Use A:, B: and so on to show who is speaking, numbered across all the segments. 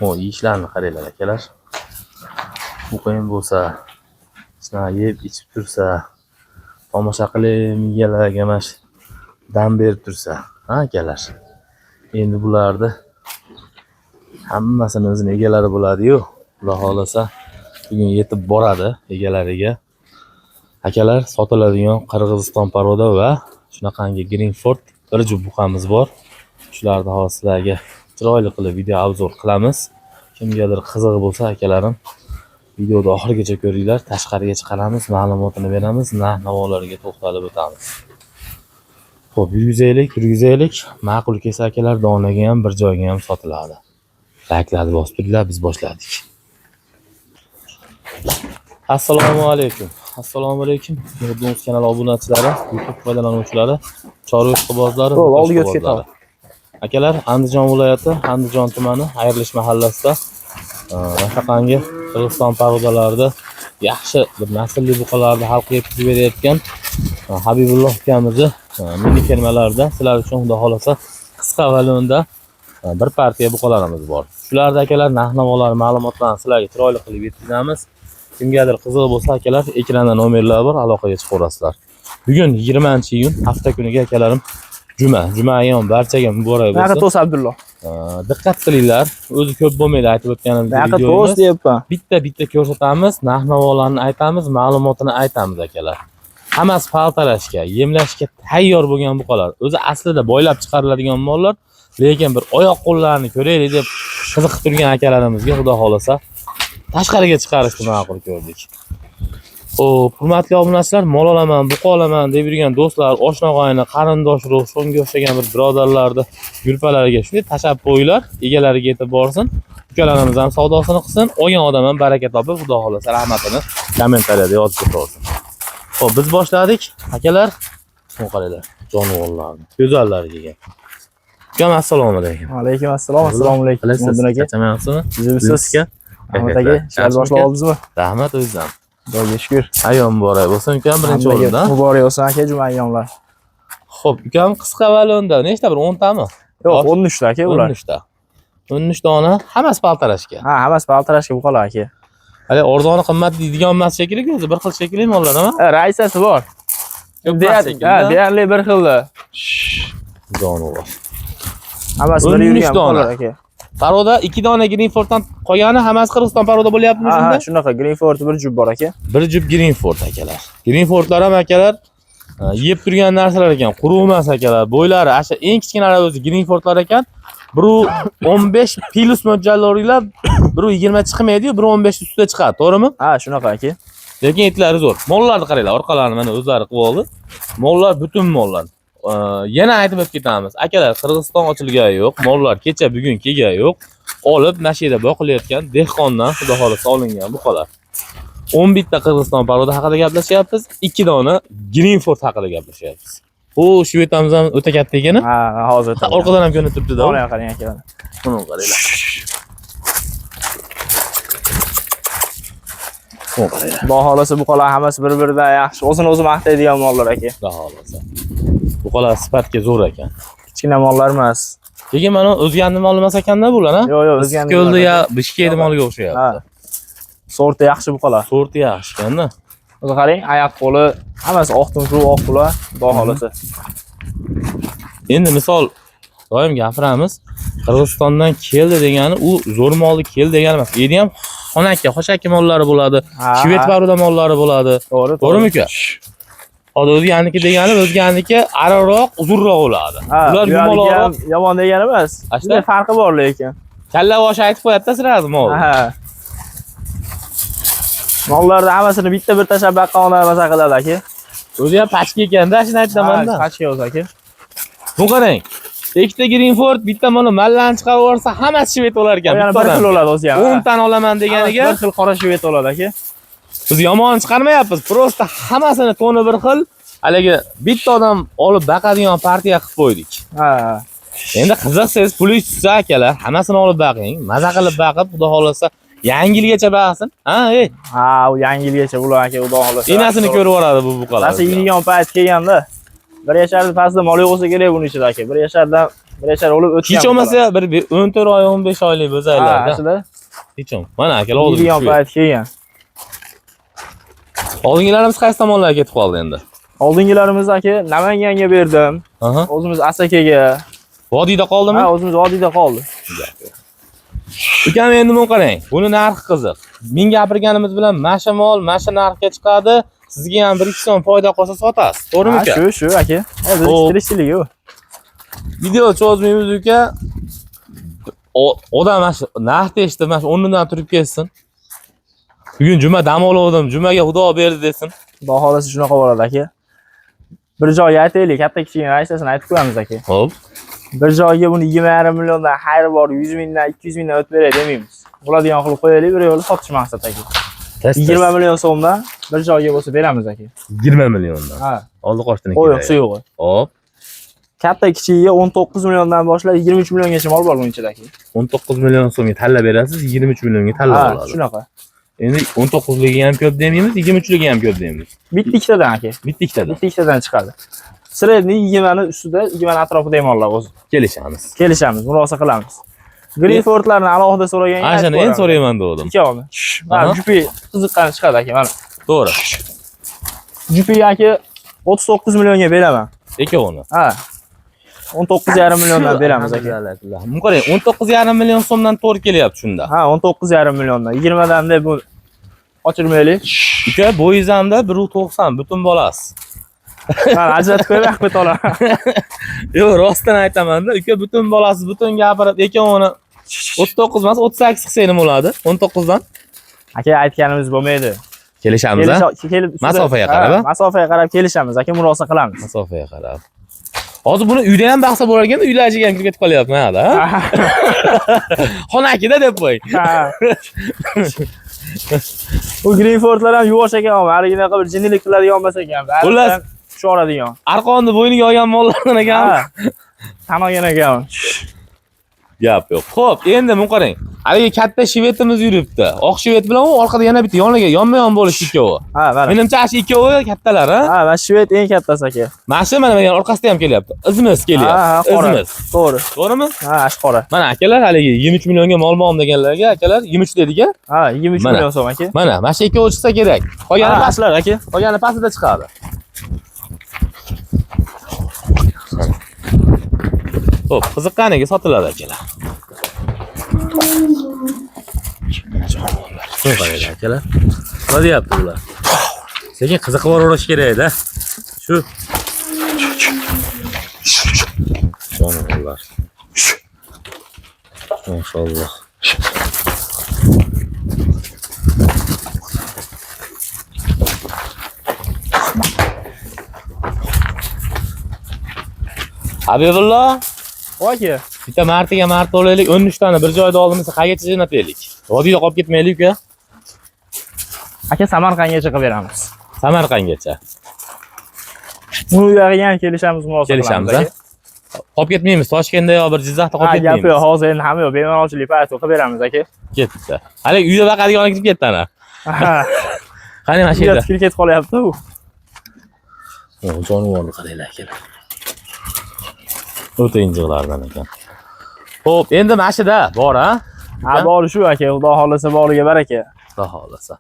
A: O yeyishlarini qaranglar akalar. Muqim bo'lsa, shunaqa yeb ichib tursa, tomosha qilib miyalarga mana shu dam berib tursa, ha akalar. Endi bularni hammasini o'zini egalari bo'ladi-yu. Xudo xohlasa bugun yetib boradi egalariga. Akalar, sotiladigan Qirg'iziston порода va shunaqangi Greenford bir juft buqamiz bor. Shularni hozir sizlarga chiroyli qilib video обзор qilamiz. Kimgadir qiziq bo'lsa akalarim, videoni oxirigacha ko'ringlar, tashqariga chiqaramiz, ma'lumotini beramiz, narx-navolarga to'xtalib o'tamiz. Xo'p, yurgizaylik, yurgizaylik. Ma'qul kelsa akalar, donaga ham, bir joyga ham sotiladi. Layklarni bosib turinglar, biz boshladik. Assalomu alaykum. Assalomu alaykum. Nurdon kanali obunachilari, YouTube foydalanuvchilari, chorva ishqibozlari,
B: Bo'ldi, oldiga o'tib
A: ishqibozlari. Akalar, Andijon viloyati, Andijon tumani, Ayrilish mahallasida nafaqangi Qirg'iziston порода larida yaxshi bir naslli buqalarni xalqqa yetkazib berayotgan Habibulloh ukamizni mini fermalarida sizlar uchun xudo xohlasa qisqa va lo'nda bir partiya buqalarimiz bor. Shularda akalar narx-navolar ma'lumotlarni sizlarga chiroyli qilib yetkazamiz. Kimgadir qiziq bo'lsa akalar, ekranda nomerlar bor, aloqaga chiqaverasizlar. Bugun 20-iyun, hafta kuniga akalarim juma. Juma ayyom barchaga muborak
B: Buyoqqa
A: bo'lsin.
B: to's Abdulloh.
A: Diqqat qilinglar. O'zi ko'p bo'lmaydi aytib o'tganimizdek
B: Buyoqqa to's
A: videomiz.
B: deyapman.
A: Bitta-bitta ko'rsatamiz, narx-navolarni aytamiz, ma'lumotini aytamiz akalar. Hammasi paltalashga, yemlashga tayyor bo'lgan buqalar. O'zi aslida boylab chiqariladigan mollar, lekin bir oyoq qo'llarini ko'raylik deb qiziqib turgan akalarimizga xudo xohlasa tashqariga chiqarishni ma'qul ko'rdik. Xo'p, hurmatli obunachilar, mol olaman, buqa olaman deb yurgan do'stlar, oshna og'ayni, qarindosh urug', shunga o'xshagan bir birodarlarni grupalariga shunday tashlab qo'yinglar, egalariga yetib borsin. Ukalarimiz ham savdosini qilsin, olgan odam ham baraka topib, xudo xohlasa rahmatini kommentariyada yozib ketaversin. Xo'p, biz boshladik. Akalar, shuni qaranglar, jonivorlarni, go'zallari kelgan. Ukam, assalomu alaykum.
B: Alaykum assalom, assalomu alaykum.
A: Qalaysiz?
B: Nurdin aka.
A: Charchamayapsizmi?
B: Tuzukmisiz?
A: Aka.
B: Ahmad aka, ishlarni boshlab oldingizmi?
A: Rahmat o'zingizdan.
B: Xudoga shukur.
A: Ayyom muborak bo'lsin ukam, birinchi
B: Hammaga
A: o'rinda.
B: Muborak bo'lsin aka, juma ayyomlar.
A: Xo'p, ukam, qisqa va lo'nda nechta, bir 10 tami?
B: Yo'q, 13 ta aka ular.
A: 13 ta. 13 dona, hammasi paltarashga.
B: Ha, hammasi paltarashga buqalar aka.
A: Hali arzoni qimmat deydigan emas shekilli, o'zi bir xil shekilli mollar, nima?
B: Ha, raisasi bor.
A: Ko'p emas shekilli.
B: Ha, deyarli bir xilda.
A: Jonivor.
B: Hammasi bir
A: 13
B: yurgan
A: dona.
B: buqalar aka.
A: Порода 2 dona Greenforddan qolgani hammasi Qirg'iziston порода bo'lyaptimi
B: Ha, ha,
A: shunda?
B: shunaqa Greenford bir juft bor aka.
A: Bir juft Greenford akalar. Greenfordlar ham akalar yeb turgan narsalar ekan, quruq emas akalar. Bo'ylari asha eng kichkinalari o'zi Greenfordlar ekan. 1.15 plus mo'ljallovlar, 1.20 chiqmaydi-yu, 1.15 ustida chiqadi, to'g'rimi?
B: Ha, shunaqa aka.
A: Lekin etlari zo'r. Mollarni qaranglar, orqalarini mana o'zlari qilib oldi. Mollar butun mollar. Yana aytib o'tib ketamiz. Akalar, Qirg'iziston ochilgani yo'q, mollar kecha bugun kelgani yo'q. Olib mana shu yerda boqilayotgan dehqondan xudo xohlasa olingan buqalar. 11 ta Qirg'iziston порода haqida gaplashyapmiz, 2 dona Greenford haqida gaplashyapmiz. Bu shvetamiz ham o'ta katta ekan.
B: Ha, hozir.
A: Ha, orqadan ham ko'rinib turibdi-da.
B: Mana qarang aka. Mana.
A: Buni qaranglar. Buni qaranglar.
B: Xudo xohlasa buqalar hammasi bir-biridan yaxshi, o'zini o'zi maqtaydigan mollar aka.
A: Xudo xohlasa. Buqalar sifatga zo'r ekan.
B: Kichkina mollar emas.
A: Lekin mana o'zgani mol emas ekanda bular, ha?
B: Yo'q, yo'q, o'zgani.
A: Ko'lda ya Bishkekni moliga o'xshayapti.
B: Ha. Sorti yaxshi buqalar.
A: Sorti yaxshi ekanda.
B: O'zi qarang, oyoq qo'li hammasi oq tumshuq, oq quloq, xudo xohlasa.
A: Endi misol doim gapiramiz. Qirg'izistondan keldi degani u zo'r molni keldi degani emas. Endi ham xonaki, xoshaki mollari bo'ladi,
B: Ha,
A: shved
B: ha.
A: порода mollari bo'ladi.
B: To'g'ri,
A: To'g'rimi uka? Hozir o'zganiki degani o'zganiki ariroq, uzunroq bo'ladi.
B: Ha,
A: Ular
B: bu yoqniki
A: yumaloqroq.
B: ham yomon degani emas.
A: Ashta?
B: Shunday farqi bor lekin.
A: Kalla boshi aytib qo'yadi-da sirasi mol.
B: Ha. Mollarni hammasini bitta bir tashlab baqqan odam maza qiladi aka.
A: O'zi ham pachka ekanda, shuni aytaman-da.
B: Ha, pachka o'zi aka.
A: Bu qarang. Ikkita Greenford, bitta mana mallani chiqarib yuborsa, hammasi shved bo'lar ekan.
B: Yana bir xil bo'ladi o'zi ham.
A: 10 tani olaman deganiga
B: bir xil qora shved bo'ladi aka.
A: biz yomon chiqarmayapmiz. Просто hammasini toni bir xil, haligi bitta odam olib baqadigan partiya qilib qo'ydik.
B: Ha.
A: Endi qiziqsangiz, pulingiz tushsa akalar, hammasini olib baqing, maza qilib baqib, xudo xohlasa yangi yilgacha baqsin. Ha, ey,
B: Ha, u yangi yilgacha bular aka, xudo xohlasa.
A: enasini ko'rib yuboradi bu buqalar.
B: Rosa yeydigan payt kelganda bir yasharni pastda mol yo'q bo'lsa kerak buni ichida aka. Bir yashardan Birachar bo'lib o'tgan.
A: Hech bo'lmasa bir 14 oy, 15 oylik
B: Ha,
A: bo'zaylarda.
B: aslida
A: Hech bo'lmasa. Mana akalar oldingi
B: yeydigan
A: shu.
B: payt kelgan.
A: Oldingilarimiz qaysi tomonlarga ketib qoldi endi?
B: Oldingilarimiz aka Namanganga berdim.
A: Aha.
B: O'zimiz Asakaga.
A: Vodiyda qoldimi?
B: Ha, o'zimiz vodiyda qoldi.
A: Ukam endi buni qarang. Buni narxi qiziq. Ming gapirganimiz bilan masha mol, masha narxga chiqadi. Sizga ham 1-2 so'm foyda qolsa sotasiz. To'g'rimi
B: Ha,
A: uka?
B: shu, shu aka. Hozir
A: Xo'p.
B: tirikchiligi u.
A: Video cho'zmaymiz uka. Odam mana shu narxni eshitib, mana shu o'rnidan turib ketsin. Bugun juma dam olgandim, jumaga xudo berdi desin.
B: Xudo xolasa shunaqa bo'ladi aka. Bir joyga aytaylik, katta kichikini aytasini aytib qo'yamiz aka.
A: Xo'p.
B: Bir joyga buni 20,5 milliondan xayri bor 100 mingdan 200 mingdan o'tib beray demaymiz. Bo'ladigan qilib qo'yaylik, bir yo'li sotish maqsad aka. 20 million so'mdan bir joyga bo'lsa beramiz aka.
A: 20 milliondan.
B: Ha,
A: Oldi qochtini
B: qo'yiq suyug'i.
A: Hop.
B: Katta kichigiga 19 milliondan boshlab 23 milliongacha mol bor buning ichida aka.
A: 19 million so'mga tanlab berasiz, 23 millionga tanlab
B: Ha,
A: oladi.
B: shunaqa.
A: Endi 19ligi ham ko'p demaymiz, 23ligi ham ko'p deymiz.
B: Bitta ikkitadan aka.
A: Bitta ikkitadan
B: Bitta ikkitadan chiqadi. Sredniy 20 ni ustida, 20 ni atrofida mollar o'zi.
A: kelishamiz.
B: Kelishamiz, murosa qilamiz. Greenfordlarni alohida so'ragan.
A: Ana shuni endi so'rayman degandim.
B: Ikkovini. Mana
A: Aha.
B: jupi qiziqqani chiqadi aka, mana.
A: To'g'ri.
B: Jupi aka 39 millionga beraman.
A: Ikkovini.
B: Ha. 19,5 milliondan beramiz aka.
A: Buni qarang, 19,5 million so'mdan to'g'ri kelyapti shunda.
B: Ha, 19,5 milliondan. 20 dan deb bu qochirmaylik.
A: Uka, bo'yingiz hamda 1.90 butun bolasiz.
B: Mana ajratib qo'yib aqib olaman.
A: Yo'q, rostdan aytaman-da, uka butun bolasiz, butun gapirib, ikkovini 39 emas, 38 qilsak nima bo'ladi? 19 dan
B: Aka aytganimiz bo'lmaydi.
A: kelishamiz, a?
B: Kelib ustida-
A: Masofaga qarab,
B: Ha,
A: a?
B: Masofaga qarab kelishamiz aka, murosa qilamiz.
A: Masofaga qarab. Hozir buni uyda ham bahsa bo'lar ekan, uylar ichiga ham kirib ketib qolyapti mana, ha? Xonakida deb qo'y.
B: Ha. Bu Greenfordlar ham yuvosh ekan, haligidaqa bir jinnilik qiladigan emas ekan.
A: Xullas-
B: tusha oladigan.
A: Arqonni bo'yniga olgan mollardan ekan.
B: Ha. Tan olgan ekan.
A: Gap yo'q. Xo'p, endi buni qarang. Haligi katta shvetimiz yuribdi. Oq shvet bilan u orqada yana bitta yoniga yonma-yon bo'lish ikkovi.
B: Ha, mana.
A: Menimcha shu ikkovi kattalar, ha?
B: Ha, mana shved eng kattasi aka.
A: Mana shu mana bu orqasida ham kelyapti. Izimiz
B: Ha, ha,
A: kelyapti.
B: qora.
A: Izimiz.
B: To'g'ri.
A: To'g'rimi?
B: Ha, ash qora.
A: Mana akalar haligi 23 millionga mol mol deganlarga akalar 23 dedik-a?
B: Ha, 23
A: Mana.
B: million so'm aka.
A: Mana, mana shu ikkovi chiqsa kerak. Qolgani
B: Ha,
A: past,
B: ashlar aka.
A: qolgani pastida chiqadi. Xo'p, qiziqqaniga sotiladi akalar. Shuni qaranglar akalar. Nima deyapti bular? Lekin qiziqib boraverish kerak-da. Shu. Jonivorlar. Mashalloh. Habibullo,
B: Voy aka.
A: bitta martiga mart olaylik, 13 tani bir joyda oldimizda qayergacha jo'nataylik? Vodiyda qolib ketmaylik uka.
B: Aka Samarqandgacha qilib beramiz.
A: Samarqandgacha.
B: Buni u yog'iga ham kelishamiz, murosa
A: Kelishamiz,
B: qilamiz
A: a? Qolib ketmaymiz. Toshkentda yo bir Jizzaxda
B: aka.
A: qolib
B: Ha, gap yo'q,
A: ketmaymiz.
B: hozir endi hamma yo'q, bemalolchilik payti qilib beramiz aka.
A: Ketdi. Hali uyda baqadigan kirib ketdi ana.
B: Ha,
A: Qani mana shu
B: uyga
A: yerda.
B: tikilib ketib qolyapti u.
A: O, jonivorni qaranglar akalar. O'ta injiqlardan ekan. Xo'p, endi mana shuda bor, ha?
B: Ha, bori shu aka, xudo xolasa boriga baraka.
A: Xudo xohlasa.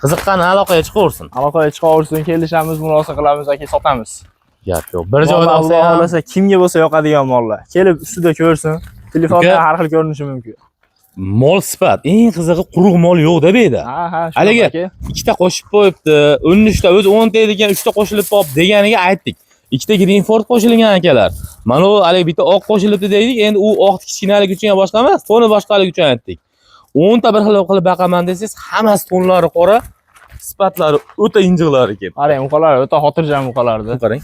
A: Qiziqqan aloqaga chiqaversin.
B: Aloqaga chiqaversin, kelishamiz, murosa qilamiz aka, sotamiz.
A: Gap yo'q. Bir joyda
B: Mollar
A: olsa
B: xudo
A: ham
B: xohlasa kimga bo'lsa yoqadigan mollar. Kelib ustida ko'rsin. Telefonda
A: Uka-
B: har xil ko'rinishi mumkin.
A: mol sifat. Eng qizig'i quruq mol yo'q-da bu yerda.
B: Ha, ha, shunaqa
A: Haligi
B: aka.
A: ikkita qo'shib qo'yibdi. 13 ta o'zi 10 ta ekan, 3 ta qo'shilib qolib deganiga aytdik. Ikkita Greenford qo'shilgan akalar. Mana u haligi bitta oq qo'shilibdi deydik. Endi u oq kichkinaligi uchun ham boshqa emas, toni boshqaligi uchun aytdik. 10 ta bir xil qilib baqaman desangiz, hammasi tonlari qora, sifatlari o'ta injiqlari kelib.
B: Qarang, uqalar o'ta xotirjam uqalardi.
A: Qarang.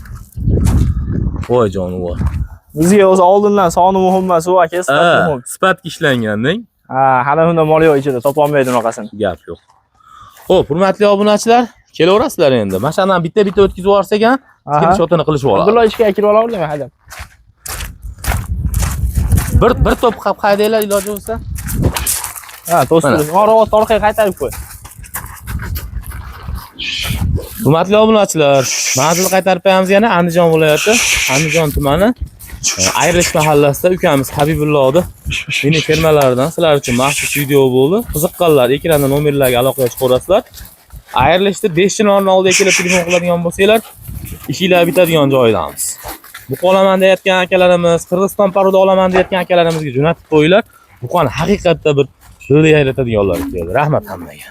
A: Voy jonivor.
B: Bizga o'zi oldindan soni muhim emas, u aka, sifat
A: Ha,
B: muhim.
A: sifatga ishlanganning
B: Ha, hali unda mol yo'q ichida, topolmaydi unaqasini.
A: gap yo'q. Xo'p, hurmatli obunachilar, kelaverasizlar endi. Mana shundan bitta-bitta o'tkazib yuborsak ham,
B: Aha.
A: skrinshotini qilishib oladi.
B: Abdullo ichga kirib olaverdim, haydab.
A: Bir to'p qilib haydanglar iloji bo'lsa.
B: Ha, to'stirib. Orqa orqaga qaytarib qo'y.
A: Hurmatli obunachilar, manzil qaytarib qo'yamiz yana Andijon viloyati, Andijon tumani, Ayrilish mahallasida ukamiz Habibullohni mini fermalaridan sizlar uchun maxsus video bo'ldi. Qiziqqanlar ekranda nomerlarga aloqaga chiqaverasizlar. Ayrilishda 5 chinorni oldiga kelib telefon qiladigan bo'lsanglar, ishinglar bitadigan joydamiz. Buqa olaman deyotgan akalarimiz, Qirg'iziston порода olaman deyotgan akalarimizga jo'natib qo'yinglar. Buqani haqiqatda bir dilni yayratadiganlar keldi. Rahmat hammaga.